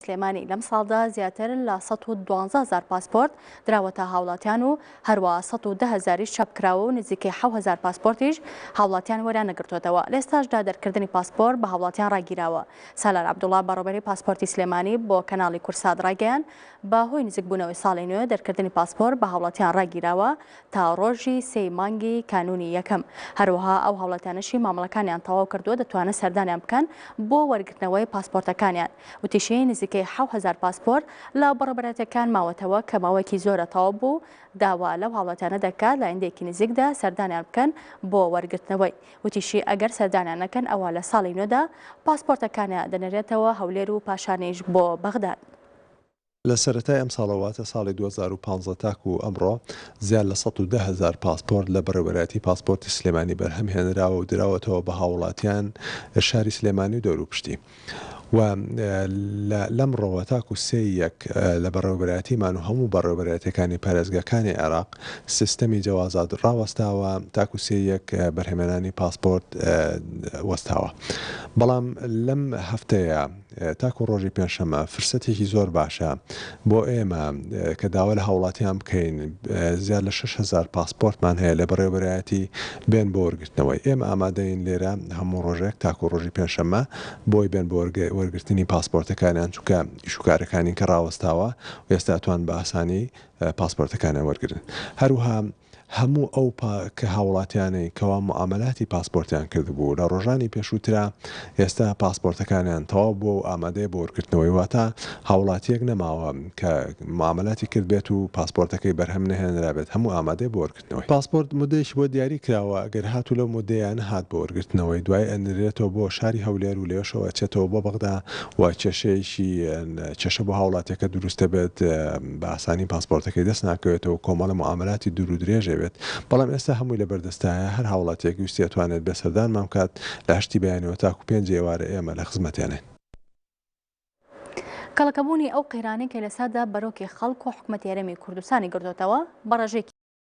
سلێمانی لەمساڵدا زیاتر لە 112 هەزار پاسپۆرت دراوەتە هاوڵاتیان و هەروەها 110 هەزاریش چاپکراوە و نزیکەی 7000 پاسپۆرتیش هاوڵاتیان وەریان نەگرتووەتەوە. لە ئێستاشدا دەرکردنی پاسپۆرت بە هاوڵاتیان ڕاگیراوە. سالار عەبدوڵا بەڕێوبەری پاسپۆرتی سلێمانی بۆ کەناڵی کوردسات ڕایگەیاند، بە هۆی نزیکبوونەوەی ساڵی نوێ دەرکردنی پاسپۆرت بە هاوڵاتیان ڕاگیراوە تا ڕۆژی سێی مانگی کانوونی یەکەم، هەروەها ئەو هاوڵاتیانەشی مامەڵەکانیان تەواو کردووە دەتوانن سەردانیان بکەن بۆ وەرگرتنەوەی پاسپۆرتەکانیان. وتیشی، نزیکەی 7000 پاسپۆرت لە بەڕێوبەرایەتیەکان ماوەتەوە کە ماوەیەکی زۆرە تەواو بوو، داوا لەو هاوڵاتیانە دەکات لە ئایندەیەکی نزیکدا سەردانیان بکەن بۆ وەرگرتنەوەی. وتیشی، ئەگەر سەردانیان نەکەن ئەوا لە ساڵی نوێدا پاسپۆرتەکانیان دەنێرێتەوە هەولێر و پاشانیش بۆ بەغداد. لە سەرەتای ئەمساڵەوە واتە ساڵی 2015 تاکو ئەمڕۆ زیاد لە 110 هەزار پاسپۆرت لە بەڕێوەبەرایەتی پاسپۆرتی سلێمانی بەرهەم هێنراوە و دراوەتەوە بە هاووڵاتیان شاری سلێمانی و دەوروپشتی و لە لەمڕۆوە تاکو سێ یەک لە بەڕێوەبەرایەتیمان و هەموو بەڕێوەبەرایەتیەکانی پارێزگاکانی عێراق سیستەمی جەوازات ڕاوەستاوە تاکو سێ یەک بەرهەمێنانی پاسپۆرت وەستاوە بەڵام لەم هەفتەیە تاکو ڕۆژی پێنجشەممە فرسەتێکی زۆر باشە بۆ ئێمە کە داوا لە هاوڵاتیان بکەین زیاد لە 6000 پاسپۆرتمان هەیە لە بەڕێوەبەرایەتی بێن بۆ وەرگرتنەوەی ئێمە ئامادەین لێرە هەموو ڕۆژێک تاکو ڕۆژی پێنجشەممە بۆی بێن بۆ وەرگرتنی پاسپۆرتەکانیان چونکە ئیشوکارەکانی کە ڕاوەستاوە و ئێستا ئەتوان بە ئاسانی پاسپۆرتەکانیان وەرگرن هەروها هەموو ئەو پا کە هاوڵاتیانەی کەوا موعامەلاتی پاسپۆرتیان کردبوو لە ڕۆژانی پێشووترا ئێستا پاسپۆرتەکانیان تەواو بووە و ئامادەیە بۆ وەرگرتنەوەی واتە هاوڵاتیەک نەماوە کە موعامەلاتی کردبێت و پاسپۆرتەکەی بەرهەم نەهێنرابێت هەموو ئامادەیە بۆ وەرگرتنەوەی. پاسپۆرت مودەیەکی بۆ دیاری کراوە ئەگەر هاتوو لەو مودەیە نەهات بۆ وەرگرتنەوەی دوای ئەنرێتەوە بۆ شاری هەولێر و لەوێشەوە ئەچێتەوە بۆ بەغدا و کێشەیەکی کێشە بۆ هاوڵاتیەکە دروست دەبێت بە ئاسانی پاسپۆرتەکەی دەست ناکەوێتەوە کۆمەڵە موعامەلاتی دوور و درێژ ئەبێت بەڵام ئێستا هەمووی لەبەر دەستایە هەر هاوڵاتیەک ویستی ئەتوانێت بێ سەردانمان بکات لە هەشتی بەیانیەوە تاکو پێنجی ئێوارە ئێمە لە خزمەتیانین. کەڵەکەبوونی ئەو قەیرانەی کە لەسادا بەرۆکی خەڵک و حکومەتی هەرێمی کوردستانی گرتۆتەوە بە ڕێژەیەکی.